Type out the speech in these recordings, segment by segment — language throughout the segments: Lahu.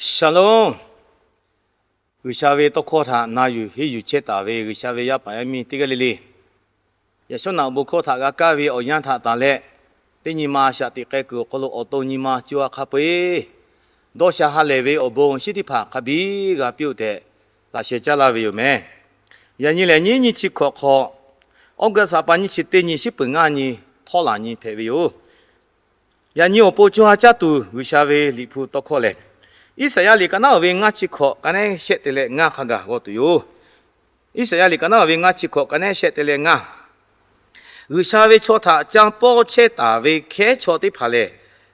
Shalom. G'uiˬsha ve tawˇ hkawˇ htaꞈ na yuˬ henˇ yuˬ chehˇ taˍ ve G'uiˬsha ve yaˇ paˍ yaˇ miˇ teˇ g'aˇ le le, yaꞈ shawˉ naꞈ awˬ bon hkawˇ htaꞈ g'a kaˇ ve awˬ yanˇ htaꞈ tanˬ leh, teˇ nyi ma shaꞈ teꞈ k'ai kuiˬ awˬ hk'aw lo awˬ to nyi ma co ha hk'a peu-eˬ dawˇ sha ha lehˬ ve awˬ bon awˬ shinˉ teˇ hpaˍ hk'a biˇ g'a piˇ-oˆ tehꞈ laꞈ sheh caˇ laˇ ve yoˬ meh. Yaꞈ nyi lehˬ, nyiˇ nyiˇ chi hkawꞈ hk'aw, August ha pa nyiˇ chi teˇ nyi, shiˉ peuˬ ngaˇ nyi, htawˇ laˬ nyi hpehꞈ ve yoˬ. Yaꞈ nyi awˬ pon co ha caˇ tuˬ G'uiˬsha ve Liꞈ hpu tawˇ hkawˇ lehˬ, Iˉsaˍyaˆ liꞈ ka naˉ ve ngaˇ chi hkawꞈ ka nehˉ shehˆ te leh ngaˇ hk'a gaˬ g'aw tuˬ yoˬ. Iˉsaˍyaˆ liꞈ ka naˉ ve ngaˇ chi hkawꞈ ka nehˉ shehˆ te leh ngaˇ. G'uiˬsha ve chaw htaꞈ canˇ pawˇ chehˇ taˍ ve hkehˉ chaw teˇ hpaˍ lehˬ,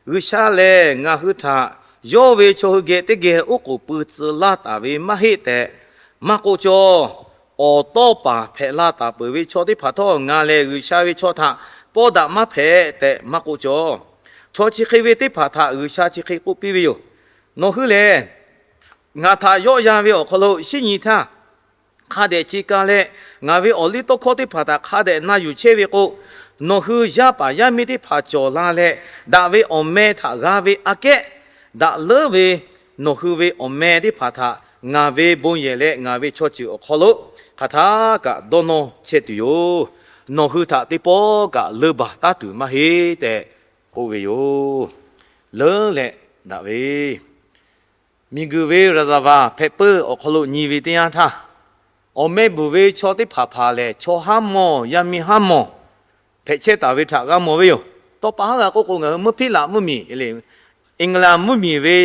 G'uiˬsha lehˬ ngaˬ hui htaꞈ yawˇ ve chaw hui geh teˇ geh oˉ k'oˍ pui tcuh laˇ taˍ ve maˇ heˆ tehꞈ maˇ k'oˆ cawˇ. Awˬ tawˇ paˍ hpehꞈ la taˍ peuˬ ve chaw teˇ hpaˍ htawˇ, ngaˬ lehˬ G'uiˬsha ve chaw htaꞈ pawˇ daꞈ maˇ hpehꞈ tehꞈ maˇ k'oˆ cawˇ. Chaw chi hk'e ve teˇ hpaˍ htaꞈ G'uiˬsha chi hk'e k'oˆ piˇ ve yoˬ. Nawˬ hui lehˬ, ngaˬ htaꞈ yawˆ yan ve awˬ hk'aw lo shinˉ nyi htaˇ hk'a dehꞈ ci ka leh, ngaˬ ve awˬ liˇ tawˇ hkawˇ teˇ hpaˍ htaꞈ hk'a dehꞈ na yuˬ chehˇ ve k'o, nawˬ hui yaˇ paˍ yaˇ miˇ teˇ hpaˍ cawˬ la leh, daꞈ ve awˬ meh htaꞈ g'a ve aꞈ kehˉ, daꞈ leuˉ ve nawˬ hui ve awˬ meh teˇ hpaˍ htaꞈ ngaˬ ve bon yehˬ leh ngaˬ ve chaw ceuˬ awˬ hk'aw lo hk'aˬ htaˇ kaꞈ dawˇ nawˇ chehˇ tuˬ yoˬ. Nawˬ hui htaꞈ teˇ pawˆ kaꞈ leuˇ baˬ taˉ tuˬ maˇ heˆ tehꞈ k'oˆ ve yoˬ. Leuˉ leh daꞈ ve miˬguiˬ ve raˍzaˍvaˍ hpehꞈ peuˇ awˬ hk'aw lo nyi ve teˇ yanˇ htaˇ, awˬ meh bvuhˬ ve chaw teˇ hpaˍ hpaˍ lehˬ, chaw haˉ mawˬ, yaˇ miˇ haˉ mawˬ hpehꞈ chehˇ taˍ ve htaꞈ g'a mawˬ ve yoˬ. Tawˇ pa haˉ g'a k'oˆ k'o, ngaˬ hui mvuhˇ Hpiˇlaꞈ mvuhˇmiˬ, England mvuhˇmiˬ ve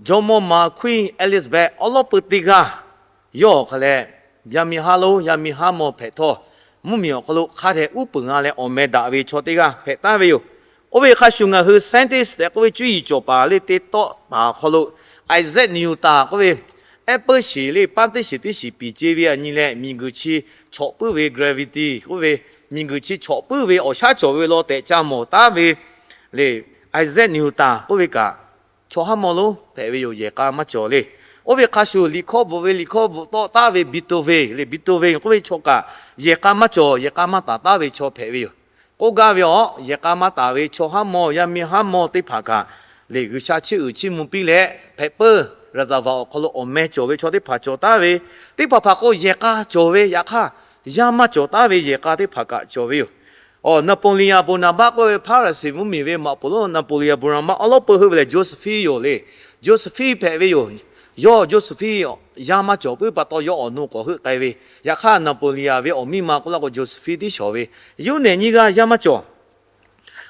jawˇmawˇ ma Queen Elizabeth awˉ lawˉ peuˇ teˇ g'aˇ yawˇ awˬ hk'a leh, yaˇ miˇ haˉ lonˉ yaˇ miˇ haˉ mawˬ hpehꞈ htawˇ, mvuhˇmiˬ awˬ hk'aw lo hk'a dehꞈ uˉ peunˍ g'a leh awˬ meh daꞈ ve chaw teˇ g'aˇ hpehꞈ taˍ ve yoˬ. Oˇ ve hk'a shuˍ, ngaˬ hui scientist tehꞈ k'oˆ ve cuˇ yiˍ cawˬ paˍ le te tawˆ paˍ awˬ hk'aw lo, Isaac Newton k'oˆ ve, apple shiˍ le, paˉ teˇ shiˍ teˇ shiˍ piˍ ce ve aꞈ nyi leh, miˬguiˬ chi chawꞈ puiˉ ve gravity k'oˆ ve, miˬguiˬ chi chawꞈ puiˉ ve awˬ shaˉ cawˬ ve law tehꞈ ca mawˬ taˉ ve le. Isaac Newton k'oˆ ve kaꞈ, chaw haˉ mawˬ lonˉ hpehꞈ ve yoˬ, yehˬ k'a maˇ cawˬ le. Oˇ ve hk'a shuˍ, liꞈ hkawˇ bvuhꞈ ve liꞈ hkawˇ bvuhꞈ tawˆ taˉ ve Beethoven le, Beethoven k'oˆ ve chaw kaꞈ, yehˬ k'a maˇ cawˬ, yehˬ k'a maˇ taˍ taˉ ve chaw hpehꞈ ve yoˬ. K'oˆ gaˇ ve awˬ, yehˬ k'a maˇ taˍ ve chaw haˉ mawˬ yaˇ miˇ haˉ mawˬ teˇ hpaˍ kaꞈ le, G'uiˬsha chiˇ uiˍ chiˇ mvuh piˇ leh, hpehꞈ peuˇ raˍzaˍvaˍ awˬ hk'aw lo awˬ meh cawˬ ve chaw teˇ hpaˍ cawˬ taˉ ve, teˇ hpaˍ hpaˍ k'o yehˬ k'a cawˬ ve, yaꞈ hk'aˇ yaˇ maˇ cawˬ taˉ ve yehˬ k'a teˇ hpaˍ kaꞈ cawˬ ve yoˬ. Awˬ, Napoleon Bonaparte k'oˆ ve Hpaˍriˍsehˍ mvuhˇmiˬ ve maꞈ poˍ lonˉ Napoleon Bonaparte awˉ lawˉ peuˇ heuˆ ve lehˬ, Josephine yoˬ le. Josephine hpehꞈ ve yoˬ. Yawˇ Josephine yaˇ maˇ cawˬ puiˉ pa taw, yawˇ awˬ nu k'awꞈ heuˆ k'ai ve. Yaꞈ hk'aˇ, Napoleon ve awˬ miˇ ma k'oˆ laˇ k'o, Josephine tiˉ shawˍ ve. Yawˇ nehˬ nyiˇ g'aˇ yaˇ maˇ cawˬ.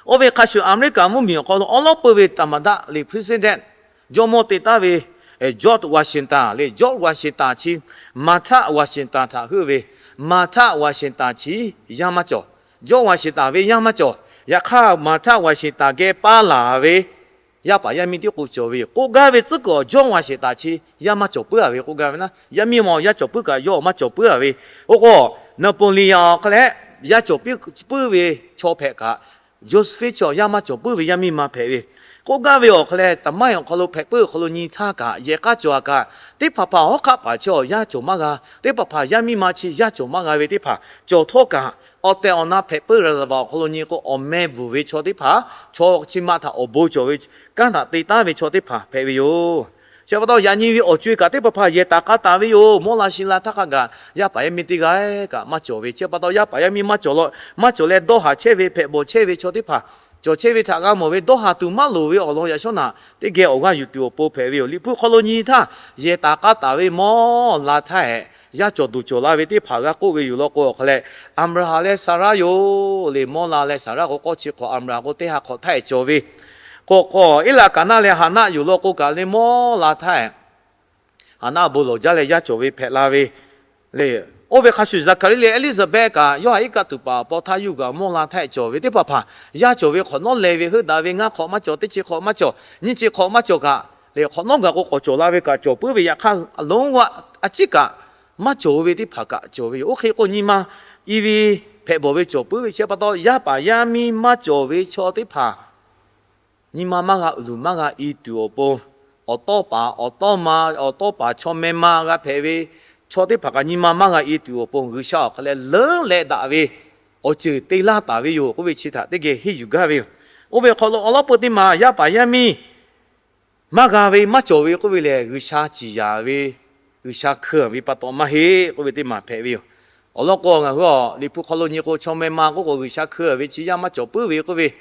Oˇ ve hk'a shuˍ, America mvuhˇmiˬ awˬ hk'aw lo awˉ lawˉ peuˇ ve သမ္မတ le, President, jawˇmawˇ te taˉ ve George Washington le, George Washington chi Martha Washington htaꞈ heuˆ ve. Martha Washington chi yaˇ maˇ cawˬ. George Washington ve yaˇ maˇ cawˬ. Yaꞈ hk'aˇ, Martha Washington geh paˇ laˬ ve yaˇ paˍ yaˇ miˇ tiˉ k'o cawˬ ve yoˬ. K'oˆ gaˇ ve tcuhˉ kuiˬ awˬ, George Washington chi yaˇ maˇ cawˬ puiˉ a ve k'oˆ gaˇ ve naˉ, yaˇ miˇ ma yaˇ cawˬ puiˉ kaꞈ yawˇ maˇ cawˬ puiˉ a ve. Oˇ k'o, Napoleon awˬ hk'a leh yaˇ cawˬ puiˉ ve chaw hpehꞈ kaꞈ, Josephine chi awˬ yaˇ maˇ cawˬ puiˉ ve yaˇ miˇ ma hpehꞈ ve. K'oˆ gaˇ ve awˬ hk'a leh, သမိုင်း awˬ hk'aw lo hpehꞈ puiˉ awˬ hk'aw lo nyi htaˇ kaꞈ, yehˬ k'a cawˬ a kaꞈ, teˇ hpaˍ hpaˍ hawˉ hk'aˆ paˍ chi awˬ yaˇ cawˬ maˇ g'a, teˇ hpaˍ hpaˍ yaˇ miˇ ma chi yaˇ cawˬ maˇ g'a ve teˇ hpaˍ cawˬ htawˇ kaꞈ, awˬ tehˬ awˬ na hpehꞈ puiˉ raˍzaˍvaˍ awˬ hk'aw lo nyi k'o, awˬ meh bvuhˬ ve chaw teˇ hpaˍ, chaw chi ma htaꞈ awˬ bon cawˬ ve kanˉ htaꞈ te taˉ ve chaw teˇ hpaˍ hpehꞈ ve yoˬ. Chi pa taw, yaꞈ nyi ve awˬ co-e kaꞈ teˇ hpaˍ hpaˍ yehˬ taˍ k'a taˍ ve yoˬ. Mawˇ la shi la htaˇ hk'a gaˬ yaˇ paˍ yaˇ miˇ teˇ g'aˇ kaꞈ maˇ cawˬ ve. Chi pa taw, yaˇ paˍ yaˇ miˇ maˇ cawˬ la, maˇ cawˬ leh dawˇ haˍ chehˇ ve, hpehꞈ bawˬ chehˇ ve chaw teˇ hpaˍ, cawˬ chehˇ ve htaꞈ g'a mawˬ ve, dawˇ haˍ tuˬ maˇ loˍ ve awˬ lawn yaꞈ shawˉ naꞈ teˇ geh awˬ g'aˇ yuˬ tuˬ awˬ pon hpehꞈ ve yoˬ. Liꞈ hpu hk'aw lo nyi htaˇ, yehˬ taˍ k'a taˍ ve mawˇ la htaˇ hehꞈ, yaˇ cawˬ duˬ cawˬ la ve teˇ hpaˍ g'a k'oˆ ve yoˬ law k'o, awˬ hk'a leh Aˍbraˍhanˍ leh Saˍraˆ yoˬ le. Mawˇ la leh Saˍraˆ k'o, k'awˇ chi hk'awꞈ Aˍbraˍhanˍ k'o, teˇ ha hk'awꞈ htaˇ hehꞈ cawˬ ve. K'awꞈ k'awꞈ Eˇlaˍkaˍnaˆ leh Haˍnaˆ yoˬ law k'o kaꞈ le, mawˇ la htaˇ hehꞈ Haˍnaˆ bon lawˬ jaˇ leh yaˇ cawˬ ve hpehꞈ la ve le. Oˇ ve hk'a shuˍ, Zaˍhkaˍriˆ leh Eˇliˇsaˍbehˆ kaꞈ yawˇ htaꞈ iˉ kaˆ tuˬ paˍ awˬ paw htaˇ yuˬ gaˬ mawˇ la htaˇ hehꞈ cawˬ ve. Teˇ hpaˍ hpaˍ yaˇ cawˬ ve hk'awꞈ nawˉ leh ve, heuˆ daꞈ ve ngaˇ hk'awꞈ maˇ cawˬ, teˇ chi hk'awꞈ maˇ cawˬ, nyiˇ chi hk'awꞈ maˇ cawˬ kaꞈ le, hk'awꞈ nawˉ gaˬ k'o k'awꞈ cawˬ la ve kaꞈ cawˬ puiˉ ve, yaꞈ hk'aˇ lonˉ g'aˇ a ciˉ kaꞈ maˇ cawˬ ve teˇ hpaˍ kaꞈ cawˬ ve yoˬ. Oˇ hk'e k'o, nyi ma i ve hpehꞈ bawˬ ve cawˬ puiˉ ve. Chi pa taw, yaˇ paˍ yaˇ miˇ maˇ cawˬ ve chaw teˇ hpaˍ nyi ma maˇ g'a luˬ maˇ g'a i tuˬ awˬ pon, awˬ tawˇ paˍ awˬ tawˇ ma, awˬ tawˇ paˍ chaw meh ma g'a hpehꞈ ve chaw teˇ hpaˍ kaꞈ nyi ma maˇ g'a i tuˬ awˬ pon, G'uiˬsha awˬ hk'a leh leuˉ leh daꞈ ve awˬ ceuˬ te laˇ taˍ ve yoˬ k'oˆ ve chi htaꞈ teˇ geh henˇ yuˬ gaˇ ve yoˬ. Oˇ ve hk'aw lo awˬ lawn peu teˇ maˬ yaˇ paˍ yaˇ miˇ Maˇ g'a ve maˇ cawˬ ve k'oˆ ve lehˬ, G'uiˬsha ciˍ yanˍ ve, G'uiˬsha hkeu ve pa taw maˇ heˆ k'oˆ ve teˇ maˬ hpehꞈ ve yoˬ. Awˬ lawn k'o, ngaˬ hui a Liꞈ hpu hk'aw lo nyi k'o, chaw meh ma k'oˆ k'o G'uiˬsha hkeu ve chi yaˇ maˇ cawˬ puiˉ ve k'oˆ ve,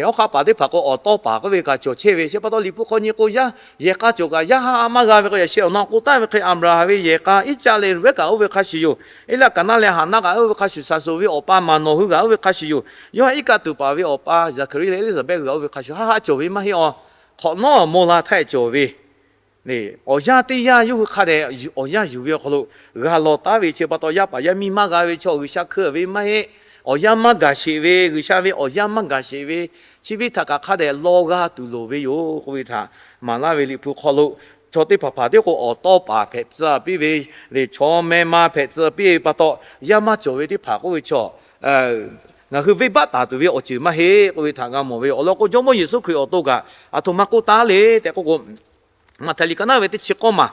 awˬ hk'aˆ paˍ teˇ hpaˍ k'o awˬ tawˇ paˍ k'oˆ ve kaꞈ cawˬ chehˇ ve. Chi pa taw Liꞈ hpu hk'aw nyi k'o, yaˇ yehˬ k'a cawˬ kaꞈ yaˇ haˆ maˇ g'a ve k'o, yaꞈ sheh awˬ na k'o taˍ ve hk'e, Aˍbraˍhanˍ ve yehˬ k'a, Iˉcaˆ leh Reˍbehˇkaꞈ oˇ ve hk'a shuˍ yoˬ. Eˇlaˆkaˍnaˆ leh Haˍnaˆ kaꞈ oˇ ve hk'a shuˍ, Saˍsoˍ ve awˬ pa Maˍnoˍ hui kaꞈ oˇ ve hk'a shuˍ yoˬ. Yawˇ htaꞈ iˉ kaˆ tuˬ paˍ ve awˬ pa Zaˍhkaˍriˆ leh Eˇliˇsaˍbehˆ hui kaꞈ oˇ ve hk'a shuˍ, haˆ haˆ cawˬ ve maˇ heˆ. Awˬ hk'awꞈ nawˉ mawˇ la htaˇ cawˬ ve awˬ yanˇ teˇ yanˇ yawˇ hui hk'a dehꞈ awˬ yanˇ yuˬ ve awˬ hk'aw lo g'a lawˬ taˉ ve. Chi pa taw yaˇ paˍ yaˇ miˇ maˇ g'a ve chaw G'uiˬsha hkeu ve maˇ heˆ. Awˬ yanˇ maˇ gaˬ sheˍ ve, G'uiˬsha ve awˬ yanˇ maˇ gaˬ sheˍ ve, chi ve htaꞈ kaꞈ hk'a dehꞈ lawˇ g'a tuˬ loˍ ve yoˬ k'oˆ ve htaꞈ maˍ laˇ ve. Liꞈ hpu hk'aw lo chaw teˇ hpaˍ hpaˍ tiˉ k'o awˬ tawˇ paˍ hpehꞈ tcuh piˇ ve, leh chaw meh ma hpehꞈ tcuh piˇ ve pa taw, yaˇ maˇ cawˬ ve teˇ hpaˍ k'oˆ ve chaw ngaˬ hui venˇbaˆ taˍ tuˬ ve awˬ ceuˬ maˇ heˆ k'oˆ ve htaꞈ g'a mawˬ ve yoˬ. Awˬ lawn k'o, Jawˇmawˇ Yeˍsuˆ Hkriꞈ awˬ to kaꞈ aˬ htoꞈ ma k'oˆ taˉ le tehꞈ k'oˆ k'o, Maꞈhtehˍ liꞈ ka naˉ ve teˇ chi k'awˇ maˬ,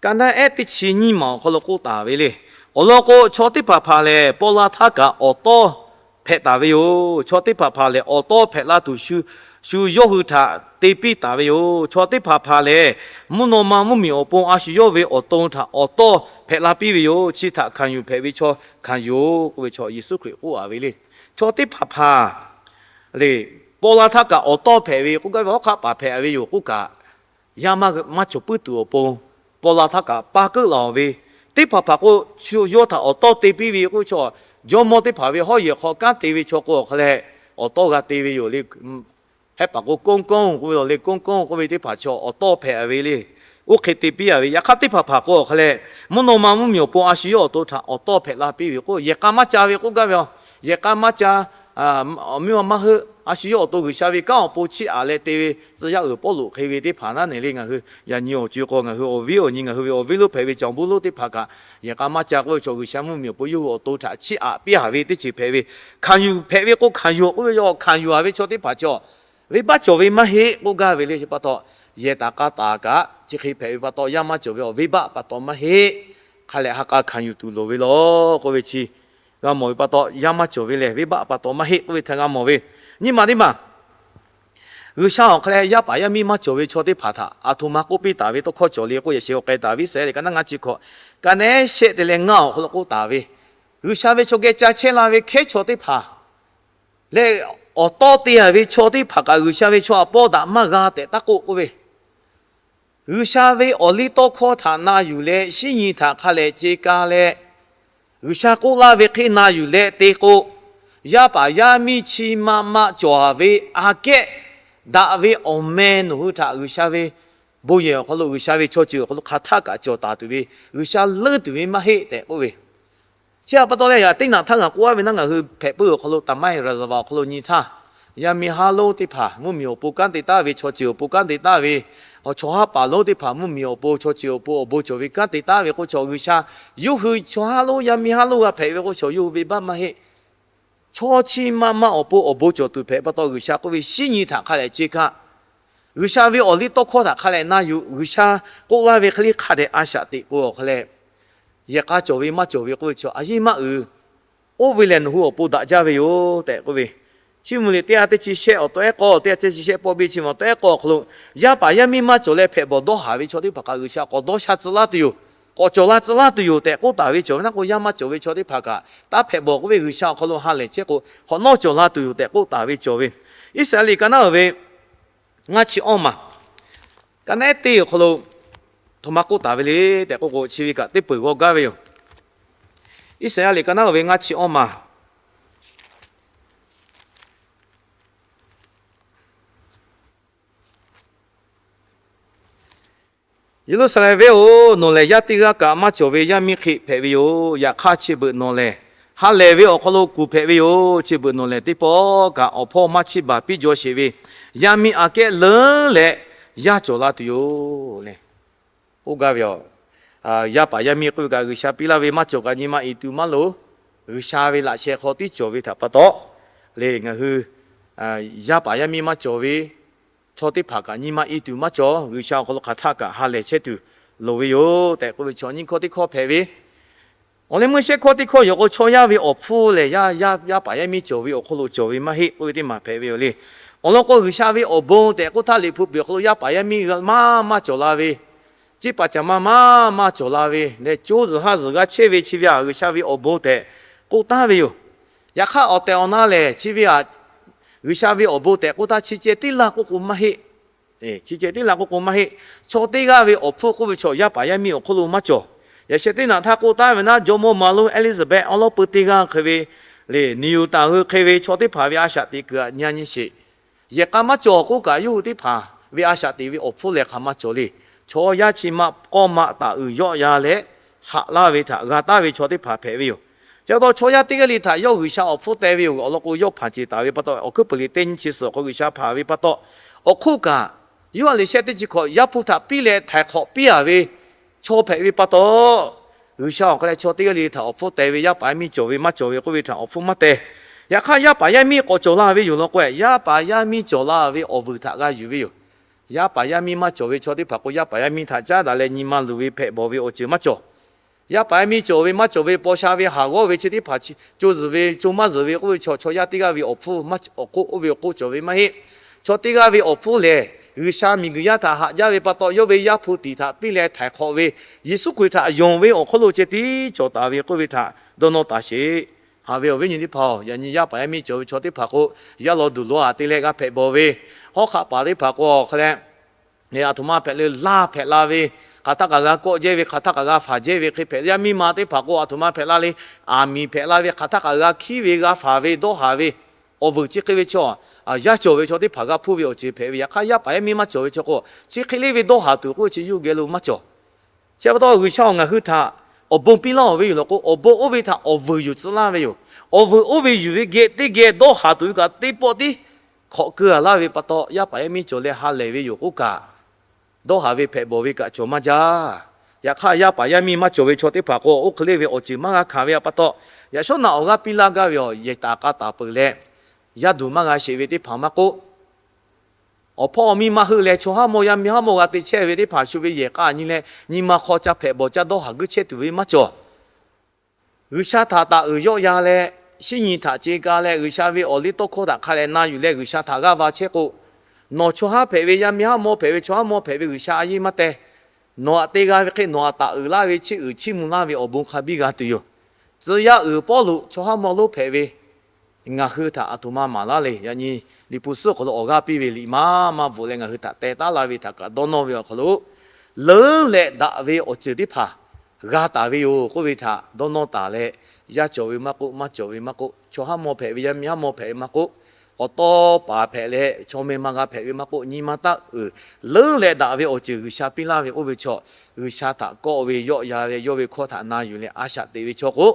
ka naˉ ehˉ teˇ chi nyiˇ maˬ awˬ hk'aw lo k'oˆ taˍ ve le. Awˬ lawn k'o, chaw teˇ hpaˍ hpaˍ lehˬ, paw la htaˇ kaꞈ awˬ tawˇ hpehꞈ taˍ ve yoˬ. Chaw teˇ hpaˍ hpaˍ lehˬ, awˬ tawˇ hpehꞈ la tuˬ shu yawˇ hui htaꞈ te piˇ taˍ ve yoˬ. Chaw teˇ hpaˍ hpaˍ lehˬ, mvuhˇ naw ma mvuhˇmiˬ awˬ pon a shu yawˇ ve awˬ to htaꞈ awˬ tawˇ hpehꞈ la piˇ ve yoˬ. Chi htaꞈ hkanˍ yuˬ hpehꞈ ve chaw hkanˍ yuˬ-oˬ k'oˆ ve chaw Yeˍsuˆ Hkriꞈ k'oˆ a ve le. Chaw teˇ hpaˍ hpaˍ lehˬ, paw la htaˇ kaꞈ awˬ tawˇ hpehꞈ ve k'oˆ gaˇ ve, hawˉ hk'aˆ paˍ hpehꞈ ve yoˬ k'oˆ kaꞈ, yaˇ maˇ cawˬ puiˉ tuˬ awˬ pon, paw la htaˇ kaꞈ paˇ keuˆ laˬ ve, teˇ hpaˍ hpaˍ k'o, yawˇ htaꞈ awˬ tawˇ te piˇ ve k'oˆ ve chaw, jawˇmawˇ teˇ hpaˍ ve hawˉ yehˬ hk'aw kanˉ te ve chaw k'o awˬ hk'a leh, awˬ tawˇ g'a te ve yoˬ le. Hehˉ paˍ k'o, 公公 k'oˆ ve yoˬ le. 公公 k'oˆ ve teˇ hpaˍ chaw awˬ tawˇ hpehꞈ ve le. Oˇ hk'e te piˇ a ve. Yaꞈ hk'aˇ teˇ hpaˍ hpaˍ k'o awˬ hk'a leh, mvuhˇ naw ma mvuhˇmiˬ awˬ pon a shu yawˇ awˬ to htaꞈ awˬ tawˇ hpehꞈ la piˇ ve k'o, yehˬ k'a maˇ ca ve k'oˆ gaˇ ve. Yehˬ k'a maˇ ca, awˬ miˇ ma maˇ heuˆ, a shu yawˇ awˬ to G'uiˬsha ve kanˉ awˬ pon chiˇ aꞈ leh te ve tcuh yaˇ uiˍ Pawˇluꞈ hk'e ve teˇ hpaˍ naˉ neˬ le. Ngaˬ hui yaꞈ nyi awˬ co e k'o, ngaˬ hui awˬ viˉ awˬ nyi, ngaˬ hui ve awˬ viˉ lonˉ hpehꞈ ve Caˍ Bawˇ lonˉ teˇ hpaˍ kaꞈ, yehˬ k'a maˇ ca k'oˆ ve chaw G'uiˬsha mvuhˇmiˬ awˬ pon yawˇ hui awˬ to htaꞈ chiˇ aꞈ piˇ a ve teˇ ceuˬ hpehꞈ ve. Hkanˍ yuˬ hpehꞈ ve k'o, hkanˍ yuˬ k'oˆ ve yoˬ. Hkanˍ yuˬ a ve chaw teˇ hpaˍ chaw venˇbaˆ cawˬ ve maˇ heˆ k'oˆ gaˇ ve le. Chi pa taw, yehˬ taˍ k'a taˍ kaꞈ chi hk'e hpehꞈ ve pa taw, yaˇ maˇ cawˬ ve awˬ venˇbaˆ pa taw maˇ heˆ. Hk'a leh ha k'a hkanˍ yuˬ tuˬ loˍ ve law k'oˆ ve chi g'a mawˬ ve pa taw, yaˇ maˇ cawˬ ve lehˬ venˇbaˆ pa taw maˇ heˆ k'oˆ ve htaꞈ g'a mawˬ ve. Nyiˇ maˬ teˇ maˬ, G'uiˬsha awˬ hk'a leh yaˇ paˍ yaˇ miˇ maˇ cawˬ ve chaw teˇ hpaˍ htaꞈ aˬ htoꞈ ma k'oˆ piˇ taˍ ve tawˇ hkawˇ cawˬ le k'o, yaꞈ sheh awˬ k'ai taˍ ve Iˉsaˍreˍlaˆ liꞈ ka naˉ ngaˇ chi hkawꞈ, ka naˉ shehˆ te leh ngaˇ awˬ hk'aw lo k'oˆ taˍ ve, G'uiˬsha ve chaw geh ca chehˇ la ve hkehˉ chaw teˇ hpaˍ leh awˬ tawˇ te a ve chaw teˇ hpaˍ kaꞈ G'uiˬsha ve chaw htaꞈ pawˇ daꞈ maˇ g'a tehꞈ taˇ k'oˆ k'oˆ ve, G'uiˬsha ve awˬliˇtawˇhkawˇ htaꞈ na yuˬ leh shinˉ nyi htaꞈ hk'a lehˬ ce ka leh, G'uiˬsha k'oˆ laˇ ve hk'e na yuˬ leh te k'o, yaˇ paˍ yaˇ miˇ chi ma ma cawˬ ve aꞈ kehˉ daꞈ ve awˬ meh nawˬ hui htaꞈ G'uiˬsha ve bon yehˬ awˬ hk'aw lo, G'uiˬsha ve chaw ceuˬ awˬ hk'aw lo hk'aˬ htaˆ kaꞈ cawˬ taˍ tuˬ ve, G'uiˬsha leuˉ tuˬ ve maˇ heˆ tehꞈ k'oˆ ve. Chi htaꞈ pa taw leh, yaꞈ teˇ naꞈ htaˇ ngaˬ k'oˆ a ve naˉ, ngaˬ hui hpehꞈ puiˉ awˬ hk'aw lo, taˍ maˇ heˆ, reservoir awˬ hk'aw lo nyi htaˇ, yaˇ miˇ haˉ lonˉ teˇ hpaˍ mvuhˇmiˬ awˬ pon kanˉ te taˍ ve, chaw ceuˬ awˬ pon kanˉ te taˍ ve, chaw haˉ paˍ lonˉ teˇ hpaˍ mvuhˇmiˬ awˬ pon, chaw ceuˬ awˬ pon awˬ bon cawˬ ve kanˉ te taˍ ve k'o, chaw G'uiˬsha yawˇ hui chaw haˉ lonˉ yaˇ miˇ haˉ lonˉ g'a hpehꞈ ve k'o, chaw yawˇ hui venˇbaˆ maˇ heˆ. Chaw chi ma ma awˬ pon awˬ bon cawˬ tuˬ hpehꞈ pa taw, G'uiˬsha k'oˆ ve shinˉ nyi htaꞈ hk'a lehˬ ce kaꞈ, G'uiˬsha ve awˬliˇtawˇhkawˇ htaꞈ hk'a lehˬ na yuˬ, G'uiˬsha k'oˆ laˇ ve hk'e le hk'a dehꞈ a shaꞈ teꞈ k'o awˬ hk'a lehˬ, yehˬ k'a cawˬ ve maˇ cawˬ ve k'oˆ ve chaw a yeˇ maˇ uiˍ. Oˇ ve lehˬ nawˬ hui awˬ pon daꞈ jaˇ ve yoˬ tehꞈ k'oˆ ve. Chiˇ mvuh liꞈ teˇ ha teˇ chi shehˆ awˬ tawˇ ehˉ k'awˇ, teˇ ha teˇ chi shehˆ pawˆ biˇ chi ma tawˇ ehˉ k'awˇ awˬ hk'aw lo, yaˇ paˍ yaˇ miˇ maˇ cawˬ leh hpehꞈ bawˬ dawˇ haˍ ve chaw teˇ hpaˍ kaꞈ G'uiˬsha k'awꞈ dawˇ sha tcuh laˇ tuˬ yoˬ. K'awꞈ cawˬ la tcuh laˇ tuˬ yoˬ tehꞈ k'oˆ taˍ ve cawˬ ve. Naˉ k'o, yaˇ maˇ cawˬ ve chaw teˇ hpaˍ kaꞈ taˇ hpehꞈ bawˬ k'oˆ ve, G'uiˬsha awˬ hk'aw lo ha lehˬ chehˇ k'o, hk'awꞈ nawˉ cawˬ la tuˬ yoˬ tehꞈ k'oˆ taˍ ve cawˬ ve. Iˉsaˍreˍlaˆ liꞈ ka naˉ ve ngaˇ chi awˇ maˬ, ka naˉ ehˉ teˇ awˬ hk'aw lo htoꞈ ma k'oˆ taˍ ve le tehꞈ k'oˆ k'o, chi ve kaꞈ teˇ peuˬ g'aw gaˇ ve yoˬ. Iˉsaˍreˍlaˆ liꞈ ka naˉ ve ngaˇ chi awˇ maˬ, Yeˍruˆsaˍlehnˍ venˇ-oˬ, nawˬ lehˬ yaˇ teˇ g'aˇ kaꞈ maˇ cawˬ ve yaˇ miˇ hk'e hpehꞈ ve yoˬ. Yaꞈ hk'aˇ, chi beuꞈ nawˬ lehˬ ha lehˬ ve awˬ hk'aw lo kuˬ hpehꞈ ve yoˬ. Chi beuꞈ nawˬ lehˬ teˇ pawˆ kaꞈ awˬ hpawˇ maˇ chiˇ baˬ piˇ jaw sheˍ ve yaˇ miˇ aꞈ kehˉ leuˉ leh yaˇ cawˬ la tuˬ yoˬ le. Oˇ gaˇ ve a, yaˇ paˍ yaˇ miˇ k'oˆ ve kaꞈ, G'uiˬsha piˇ laˇ ve maˇ cawˬ kaꞈ nyi ma iˍ tuˬ maˇ loˍ. G'uiˬsha ve laꞈ sheh hk'aw tiˉ cawˬ ve htaꞈ pa taw le, ngaˬ hui yaˇ paˍ yaˇ miˇ maˇ cawˬ ve chaw teˇ hpaˍ kaꞈ nyi ma iˍ tuˬ maˇ cawˬ. G'uiˬsha awˬ hk'aw lo hk'aˬ htaˆ kaꞈ ha lehˬ chehˇ tuˬ loˍ ve yoˬ tehꞈ k'oˆ ve chaw nyiˇ hkawˇ teˇ hkawˇ hpehꞈ ve. Awˬ leh meuˇ shehˆ hkawˇ teˇ hkawˇ yoˬ k'o, chaw yaˇ ve awˬ hpfuhˇ lehˬ, yaˇ, yaˇ paˍ yaˇ miˇ cawˬ ve awˬ hk'aw lo cawˬ ve maˇ heˆ k'oˆ ve teˇ maˬ hpehꞈ ve yoˬ le. Awˬ lawn k'o, G'uiˬsha ve awˬ bon tehꞈ k'oˆ htaˇ, Liꞈ hpu piˍ awˬ hk'aw lo yaˇ paˍ yaˇ miˇ maˇ maˇ cawˬ la ve, ceˇ paˍ caˍ ma maˇ maˇ cawˬ la ve leh, co zuhˬ ha zuhˬ g'a chehˇ ve chi ve aꞈ, G'uiˬsha ve awˬ bon tehꞈ k'oˆ taˍ ve yoˬ. Yaꞈ hk'aˇ, awˬ tehˬ awˬ na lehˬ, chi ve aꞈ, G'uiˬsha ve awˬ bon tehꞈ k'oˆ htaˇ, chi ceh teˇ laˇ k'oˆ k'o maˇ heˆ. Chi ceh teˇ laˇ k'oˆ k'o maˇ heˆ. Chaw teˇ g'aˇ ve awˬ hpfuhˇ k'oˆ ve chaw yaˇ paˍ yaˇ miˇ awˬ hk'oˆ lo maˇ cawˬ. Yaꞈ sheh teˇ naꞈ htaˇ k'oˆ taˍ ve naˉ, jawˇmawˇ ma lonˉ Eˇliˇsaˍbehˆ awˉ lawˉ peu teˇ g'aˇ hk'e ve le, niˬ yuˬ taˍ hui hk'e ve chaw teˇ hpaˍ ve a shaꞈ teꞈ kuiˬ aꞈ nyi nyi sheˍ. Yehˬ k'a maˇ cawˬ k'oˆ kaꞈ, yawˇ hui teˇ hpaˍ ve a shaꞈ teꞈ ve awˬ hpfuhˇ lehˬ hk'aˬ maˇ cawˬ le. Chaw yaˇ chi ma k'awˇ ma taˍ uiˍ yawˆ yan leh haꞈ laˇ ve htaꞈ g'a taˍ ve chaw teˇ hpaˍ hpehꞈ ve yoˬ. Chi pa taw, chaw yaˇ teˇ g'aˇ le htaꞈ yawˇ G'uiˬsha awˬ hpfuhˇ teh ve yoˬ. Awˬ lawn k'o, yawˇ hpanˍ ceˬ taˍ ve pa taw, Awˬ hkuiˉ puiˍ liꞈ teˇ nyiˇ chi suhˍ awˬ hk'aw G'uiˬsha hpanˍ ve pa taw, awˬ hk'oˆ kaꞈ, yawˇ a liꞈ shehˆ teˇ chi hkawꞈ Yaˇ hpu htaꞈ piˇ leh htaiˍ hk'awꞈ piˇ a ve chaw hpehꞈ ve pa taw, G'uiˬsha awˬ hk'aw leh chaw teˇ g'aˇ le htaꞈ awˬ hpfuhˇ teh ve, yaˇ paˍ yaˇ miˇ cawˬ ve maˇ cawˬ ve k'oˆ ve htaꞈ awˬ hpfuhˇ maˇ teh. Yaꞈ hk'aˇ, yaˇ paˍ yaˇ miˇ k'awꞈ cawˬ la ve yoˬ law k'o, yaˇ paˍ yaˇ miˇ cawˬ la ve awˬ vuiˬ htaꞈ g'a yuˬ ve yoˬ. Yaˇ paˍ yaˇ miˇ maˇ cawˬ ve chaw teˇ hpaˍ k'o, yaˇ paˍ yaˇ miˇ htaꞈ caˉ daꞈ leh nyi ma luˬ ve hpehꞈ bawˬ ve awˬ ceuˬ maˇ cawˬ. Yaˇ paˍ yaˇ miˇ cawˬ ve maˇ cawˬ ve, paw sha ve haˍ g'awˇ ve chi teˇ hpaˍ co zuhˬ ve co maˇ zuhˬ ve k'oˆ ve chaw, chaw yaˇ teˇ g'aˇ ve awˬ hpfuhˇ maˇ awˬ k'oˆ, oˇ ve awˬ k'oˆ cawˬ ve maˇ heˆ. Chaw teˇ g'aˇ ve awˬ hpfuhˇ lehˬ, G'uiˬsha miˬguiˬ yaˇ htaꞈ haꞈ jaˇ ve pa taw, yawˇ ve Yaˇ hpu tiˍ htaꞈ piˇ leh htaiˍ hk'awꞈ ve, Yeˍsuˆ Hkriꞈ htaꞈ yonˍ ve awˬ hk'aw lo ceh tiˉ cawˬ taˍ ve k'oˆ ve htaꞈ dawˇ nawˇ taˍ sheˍ. Haꞈ ve awˬ viˉ nyi teˇ hpaˍ-oˬ, yaꞈ nyi yaˇ paˍ yaˇ miˇ cawˬ ve chaw teˇ hpaˍ k'o, yaˇ law duˬ law aꞈ te leh g'a hpehꞈ bawˬ ve, hawˉ hk'aˆ paˍ teˇ hpaˍ k'o, awˬ hk'aw leh aˬ htoꞈ ma hpehꞈ le, laˇ hpehꞈ la ve, hk'aˬ htaˇ kaꞈ g'a kawˆ jehˇ ve, hk'aˬ htaˇ kaꞈ g'a faˍ jehˇ ve hk'e hpehꞈ. Yaˇ miˇ ma teˇ hpaˍ k'o, aˬ htoꞈ ma hpehꞈ la le, aˬ miˍ hpehꞈ la ve, hk'aˬ htaˇ kaꞈ g'a hkiˉ ve, g'a faˍ ve, dawˇ haˍ ve, awˬ vuiˬ chi hk'e ve chaw, yaˇ cawˬ ve chaw teˇ hpaˍ g'a hpuˇ ve awˬ ceuˬ hpehꞈ ve. Yaꞈ hk'aˇ, yaˇ paˍ yaˇ miˇ maˇ cawˬ ve chaw k'o, chi hk'e le ve dawˇ haˍ tuˬ k'oˆ ve chi yawˇ geh lo maˇ cawˬ. Chi pa taw, G'uiˬsha-oˬ, ngaˬ hui htaꞈ awˬ bon piˇ laˇ-oˬ ve yoˬ law k'o, awˬ bon oˇ ve htaꞈ awˬ vuiˬ yuˬ tcuh laˇ ve yoˬ. Awˬ vuiˬ oˇ ve yuˬ ve geh teˇ geh dawˇ haˍ tuˬ ve kaꞈ teˇ pawˆ tiˉ hk'awꞈ keu a laˇ ve pa taw, yaˇ paˍ yaˇ miˇ cawˬ leh ha lehˬ ve yoˬ k'oˆ kaꞈ, dawˇ haˍ ve hpehꞈ bawˬ ve kaꞈ cawˬ maˇ jaˇ. Yaꞈ hk'aˇ, yaˇ paˍ yaˇ miˇ maˇ cawˬ ve chaw teˇ hpaˍ k'o, oˇ hk'e le ve awˬ ceuˬ maˇ g'a hkanˍ ve pa taw, yaꞈ shawˉ naꞈ awˬ g'aˇ piˇ laˇ gaˇ ve awˬ yehˬ taˍ k'a taˍ peuˬ leh, yaˇ duˬ maˇ g'a sheˍ ve teˇ hpaˍ maˇ k'oˆ, awˬ hpawˇ awˬ miˇ maˇ heuˆ leh, chaw haˉ mawˇ yaˇ miˇ haˉ mawˇ g'a te chehˇ ve teˇ hpaˍ shu ve yehˬ k'a nyi leh, nyi ma hk'aw ca hpehꞈ bawˬ ca dawˇ haˍ guiˇ chehˇ tuˬ ve maˇ cawˬ. G'uiˬsha htaꞈ taˍ uiˍ yawˆ yan leh, shinˉ nyi htaꞈ ce ka leh, G'uiˬsha ve awˬ liˇ tawˇ hkawˇ htaꞈ hk'a leh na yuˬ leh G'uiˬsha htaꞈ g'aˇ va chehˇ k'o, nawˬ chaw haˉ hpehꞈ ve, yaˇ miˇ haˉ mawˇ hpehꞈ ve, chaw haˉ mawˇ hpehꞈ ve G'uiˬsha a yeˇ maˇ teh. Nawˬ aꞈ te g'a ve hk'e nawˬ aꞈ taˍ uiˍ laˇ ve, chiˇ uiˍ chiˇ mvuh laˇ ve awˬ bon hk'a biˇ g'a tuˬ yoˬ. Tcuh yaˇ uiˍ Pawˇluꞈ chaw haˉ mawˇ lonˉ hpehꞈ ve, ngaˬ hui htaꞈ aˬ htoꞈ ma maˍ laˇ le. Yaꞈ nyi Liꞈ hpu suhˉ awˬ hk'aw lo awˬ g'aˇ piˇ ve liꞈ maˇ maˇ bvuhꞈ leh ngaˬ hui htaꞈ teh taˉ laˇ ve htaꞈ kaꞈ dawˇ nawˇ ve awˬ hk'aw lo, leuˉ leh daꞈ ve awˬ ceuˬ teˇ hpaˍ g'a taˍ ve yoˬ k'oˆ ve htaꞈ dawˇ nawˇ taˍ leh, yaˇ cawˬ ve maˇ k'oˆ, maˇ cawˬ ve maˇ k'oˆ, chaw haˉ mawˇ hpehꞈ ve, yaˇ miˇ haˉ mawˇ hpehꞈ ve maˇ k'oˆ, awˬ tawˇ paˍ hpehꞈ leh chaw meh ma g'a hpehꞈ ve maˇ k'oˆ, nyi ma taˇ uiˍ leuˉ leh daꞈ ve awˬ ceuˬ G'uiˬsha piˇ laˇ ve k'oˆ ve chaw, G'uiˬsha htaꞈ kawˆ ve yawˆ yan leh, yawˇ ve hkawˇ htaꞈ na yuˬ leh a shaꞈ teꞈ ve chaw k'o,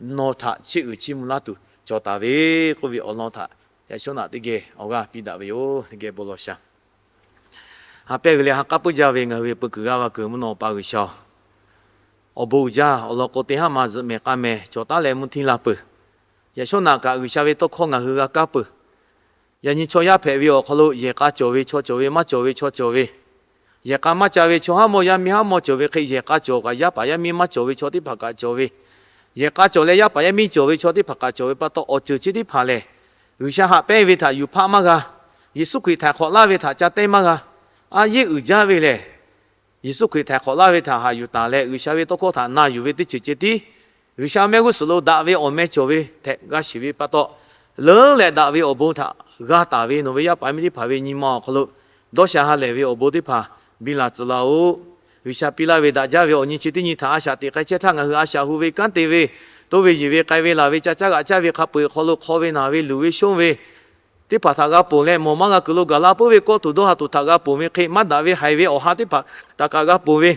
nawˬ htaꞈ chiˇ uiˍ chiˇ mvuh laˇ tuˬ cawˬ taˍ ve k'oˆ ve awˬ lawn htaꞈ yaꞈ shawˉ naꞈ teˇ geh awˬ g'aˇ piˇ daꞈ ve yoˬ. Teˇ geh bon lawˬ sha. Ha pehˇ g'uiˬ leh ha k'aˉ puiˉ jaˇ ve ngaˬ hui ve peu kuiˬ g'aˇ va kuiˬ mvuhˇ naw awˬ pa G'uiˬsha-oˬ, awˬ bon uiˍ jaˇ awˬ lawn k'o, teˇ haˉ ma zuhꞈ mehˍ k'a mehˍ cawˬ taˉ leh mvuhˇ htiˇ la peuˬ. Yaꞈ shawˉ naꞈ kaꞈ G'uiˬsha ve tawˇ hkawˇ ngaˬ hui g'a kaˇ peuˬ. Yaꞈ nyi chaw yaˇ hpehꞈ ve awˬ hk'aw lo yehˬ k'a cawˬ ve chaw cawˬ ve, maˇ cawˬ ve chaw cawˬ ve, yehˬ k'a maˇ ca ve chaw haˉ mawˇ yaˇ miˇ haˉ mawˇ cawˬ ve hk'e, yehˬ k'a cawˬ kaꞈ yaˇ paˍ yaˇ miˇ maˇ cawˬ ve chaw teˇ hpaˍ kaꞈ cawˬ ve, yehˬ k'a cawˬ leh yaˇ paˍ yaˇ miˇ cawˬ ve chaw teˇ hpaˍ kaꞈ cawˬ ve pa taw, awˬ ceuˬ chi teˇ hpaˍ lehˬ, G'uiˬsha haꞈ pehnˇ ve htaꞈ yuˬ hpaˆ maˇ g'a. Yeˍsuˆ Hkriꞈ htaiˍ hk'awꞈ laˇ ve htaꞈ ca teˇ maˇ g'a. A yeˇ uiˍ jaˇ ve lehˬ, Yeˍsuˆ Hkriꞈ htaiˍ hk'awꞈ laˇ ve htaꞈ haꞈ yuˬ taˍ leh, G'uiˬsha ve tawˇ hkawˇ htaꞈ na yuˬ ve teˇ ceuˬ ceh tiˉ, G'uiˬsha mehˆ g'uˇ suhˍ lo daꞈ ve awˬ meh cawˬ ve tehꞈ g'a shiˍ ve pa taw, leuˉ leh daꞈ ve awˬ bon htaꞈ g'a taˍ ve nawˬ ve yaˇ paˍ miˇ teˇ hpaˍ ve nyi ma awˬ hk'aw lo dawˇ sha ha lehˬ ve awˬ bon teˇ hpaˍ biˇ la tcuh laˇ-oˆ. G'uiˬsha piˇ laˇ ve daꞈ jaˇ ve awˬ nyi chi teˇ nyi htaꞈ a shaꞈ teꞈ k'ai chehˇ htaˇ, ngaˬ hui a shaꞈ hu ve, kanˉ te ve, toˇ ve yeˬ ve, k'ai ve laˬ ve, ca caˇ g'aꞈ caˇ ve hk'a peu-eˬ awˬ hk'aw lo hk'aw ve naˬ ve luˬ ve shonˇ ve teˇ hpaˍ htaꞈ g'a ponˬ leh, mawˬ maˇ g'a kuiˬ lo gaˬ la puiˉ ve kawˇ tuˬ dawˇ ha tuˬ htaꞈ g'a ponˬ ve hk'e, maˇ daꞈ ve haiˬ ve awˬ ha teˇ hpaˍ htaꞈ kaꞈ g'a ponˬ ve,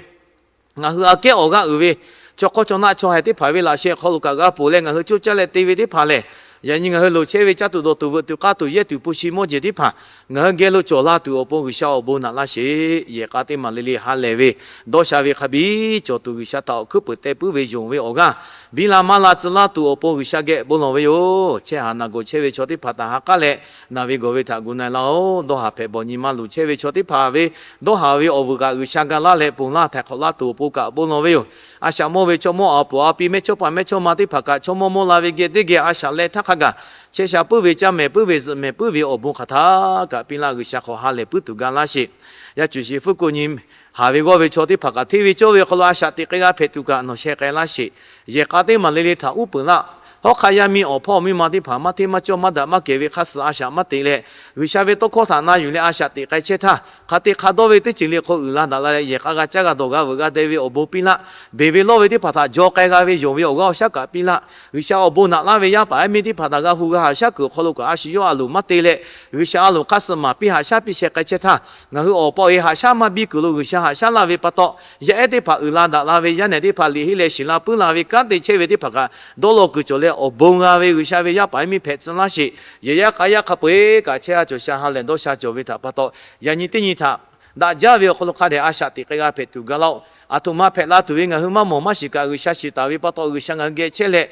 ngaˬ hui aꞈ kehˉ awˬ g'aˇ uiˍ ve, chaw hk'awˇ chaw naˆ chaw haiˬ teˇ hpaˍ ve laꞈ sheh awˬ hk'aw lo kaꞈ g'a ponˬ leh, ngaˬ hui coˇ caˇ leh te ve teˇ hpaˍ lehˬ, Yaꞈ nyi ngaˬ hui loˍ chehˇ ve caˇ tuˬ dawˬ tuˬ veuꞈ tuˬ k'aˇ tuˬ yehˇ tuˬ hpu shi mawˇ jeˬ teˇ hpaˍ ngaˬ hui geh lo cawˬ la tuˬ awˬ pon G'uiˬsha awˬ bon naꞈ laˇ sheˍ. Yehˬ k'a teˇ maˬ le le ha lehˬ ve dawˇ sha ve hk'a biˇ cawˬ tuˬ G'uiˬsha htaꞈ awˬ hkuiˉ peuˍ teh puiˉ ve yonˍ ve awˬ g'aˇ, biˇ la maˇ la tcuh laˇ tuˬ awˬ pon G'uiˬsha geh bon lawˬ ve yoˬ. Chehˇ haˍ naˬ gawˬ chehˇ ve chaw teˇ hpaˍ htaꞈ ha k'aˉ leh, naˬ ve gawˬ ve htaꞈ gu na-e laˇ-oˬ. Dawˇ haˍ hpehꞈ bawˬ nyi ma luˬ chehˇ ve chaw teˇ hpaˍ ve dawˇ haˍ ve awˬ vuiˬ kaꞈ G'uiˬsha ga laˇ leh ponˬ laˇ htaiˍ hk'awꞈ laˇ tuˬ awˬ pon kaꞈ bon lawˬ ve yoˬ. A shaꞈ mawˇ ve chaw mawˇ awˬ puˍ a pi mehˇchawˇ paˍ mehˇchawˇma teˇ hpaˍ kaꞈ chaw mawˇ mawˇ la ve geh teˇ geh a shaꞈ leh htaˇ hk'a gaˬ chehˇ sha puiˉ ve, caˇ mehˍ puiˉ ve, zuhꞈ mehˍ puiˉ ve awˬ bon hk'aˬ htaˇ kaꞈ piˇ laˇ. G'uiˬsha hk'aw ha lehˬ puiˉ tuˬ ga laˇ sheˍ. Yaˇ cuˬ shiˍ fuˉ ko nyi haˍ ve g'awˇ ve chaw teˇ hpaˍ kaꞈ hteˇ ve cawˇ ve awˬ hk'aw lo a shaꞈ teꞈ k'ai g'a hpehꞈ tuˬ kaꞈ nawˬ sheh k'ai laˇ sheˍ. Yehˬ k'a teˇ maˬ le le htaꞈ uˉ peunˍ laˇ. Hawˉ hk'aˆ yaˇ miˇ awˬ hpawˇ miˇ ma teˇ hpaˍ maˇ hteˇ maˇ cawˇ maˇ daꞈ maˇ kehˬ ve hk'aˇ suh a shaꞈ maˇ teꞈ leh, G'uiˬsha ve tawˇ hkawˇ htaꞈ na yuˬ leh a shaꞈ teꞈ k'ai chehˇ htaˇ, hk'a te hk'a dawˇ ve teˇ ceuˬ le hk'aw uiˍ la daꞈ la leh yehˬ k'a g'a caˇ g'a dawˬ g'a veuꞈ g'a deh ve awˬ bon piˇ laˇ. Beˬ ve lawˇ ve teˇ hpaˍ htaꞈ jaw k'ai g'a ve yonˍ ve awˬ g'aˇ awˬ shaˉ kaꞈ piˇ laˇ. G'uiˬsha awˬ bon naꞈ laˇ ve yaˇ paˍ yaˇ miˇ teˇ hpaˍ htaꞈ g'a hu g'a haꞈ shaˉ kuiˬ awˬ hk'aw lo kaꞈ a shu yawˇ a loˍ maˇ te leh, G'uiˬsha a loˍ hk'aˇ suh maˍ piˇ haꞈ shaˉ piˇ sheh k'ai chehˇ htaˇ, ngaˬ hui awˬ pa awˬ e haꞈ shaˉ maˇ biˇ kuiˬ lo G'uiˬsha haꞈ shaˉ laˇ ve pa taw, yaˇ ehˉ teˇ hpaˍ uiˍ la daꞈ la ve, yaˇ nehˬ teˇ hpaˍ liꞈ henˇ leh shiˍ la puiˉ la ve kanˉ te chehˇ ve teˇ hpaˍ kaꞈ dawˇ law kuiˬ cawˬ leh awˬ bon g'a ve G'uiˬsha ve yaˇ paˍ yaˇ miˇ hpehꞈ tcuh laˇ sheˍ. Yehˬ yaˇ k'a yaˇ hk'a peu-eˬ kaꞈ chehˇ ha cawˬ sha ha lehˬ dawˇ sha cawˬ ve htaꞈ pa taw, yaꞈ nyi teˇ nyi htaꞈ daꞈ jaˇ ve awˬ hk'aw lo hk'a dehꞈ a shaꞈ teꞈ k'ai g'a hpehꞈ tuˬ ga laˇ-oˆ. Aˬ htoꞈ ma hpehꞈ la tuˬ ve ngaˬ hui maˇ mawˬ maˇ shiˍ kaꞈ, G'uiˬsha shiˍ taˍ ve pa taw G'uiˬsha ngaˬ hui geh chehˇ leh,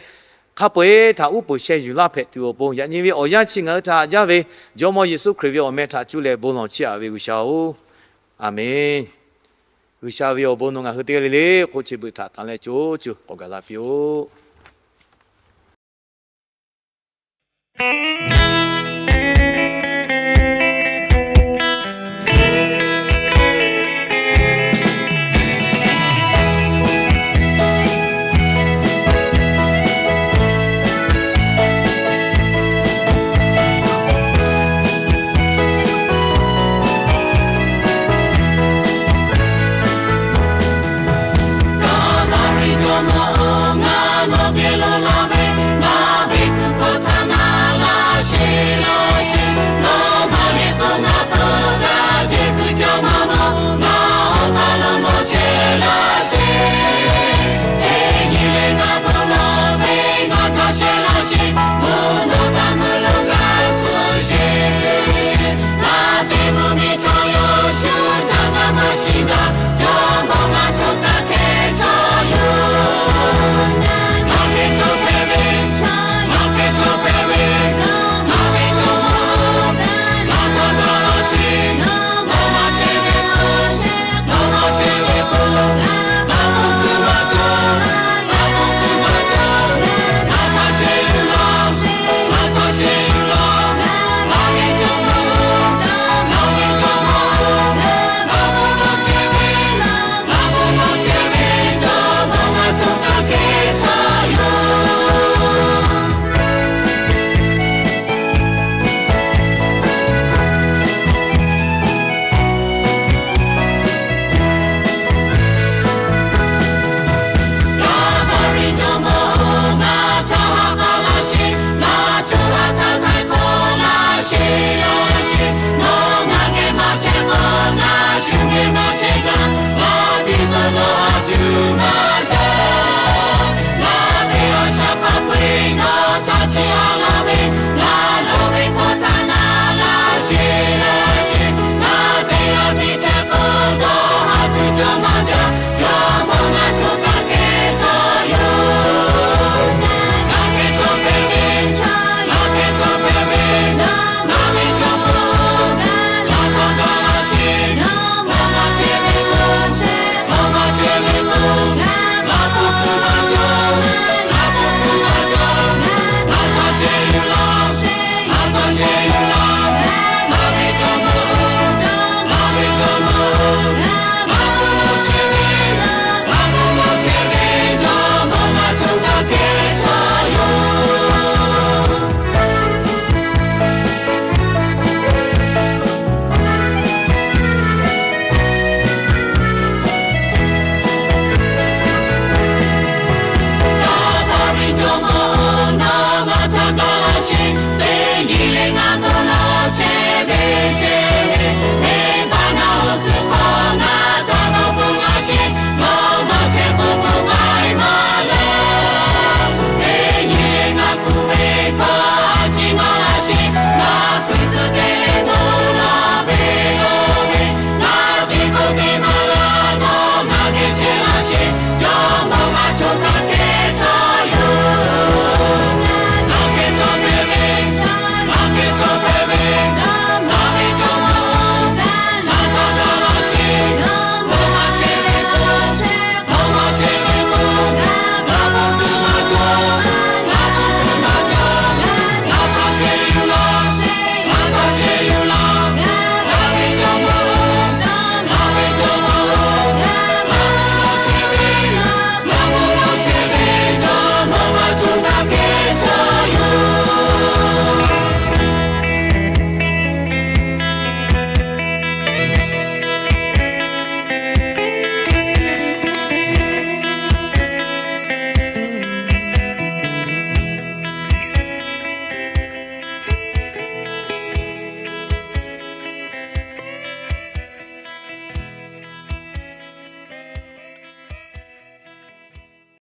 hk'a peu-eˬ htaꞈ uˉ peunˍ sheh yuˬ laˇ hpehꞈ tuˬ awˬ pon, yaꞈ nyi ve awˬ yanˇ chi ngaˬ hui htaꞈ haꞈ jaˇ ve Jawˇmawˇ Yeˍsuˆ Hkriꞈ ve awˬ meh htaꞈ cuˇ leh bon lawˬ chiˇ aꞈ ve G'uiˬsha-oˬ, Aˍmenˍ. G'uiˬsha ve awˬ bon nawˬ ngaˬ hui teˇ g'aˇ le le hk'oˆ chi beuꞈ htaꞈ tanˍ leh co cuˇ k'awꞈ gaˬ la piˇ-oˆ.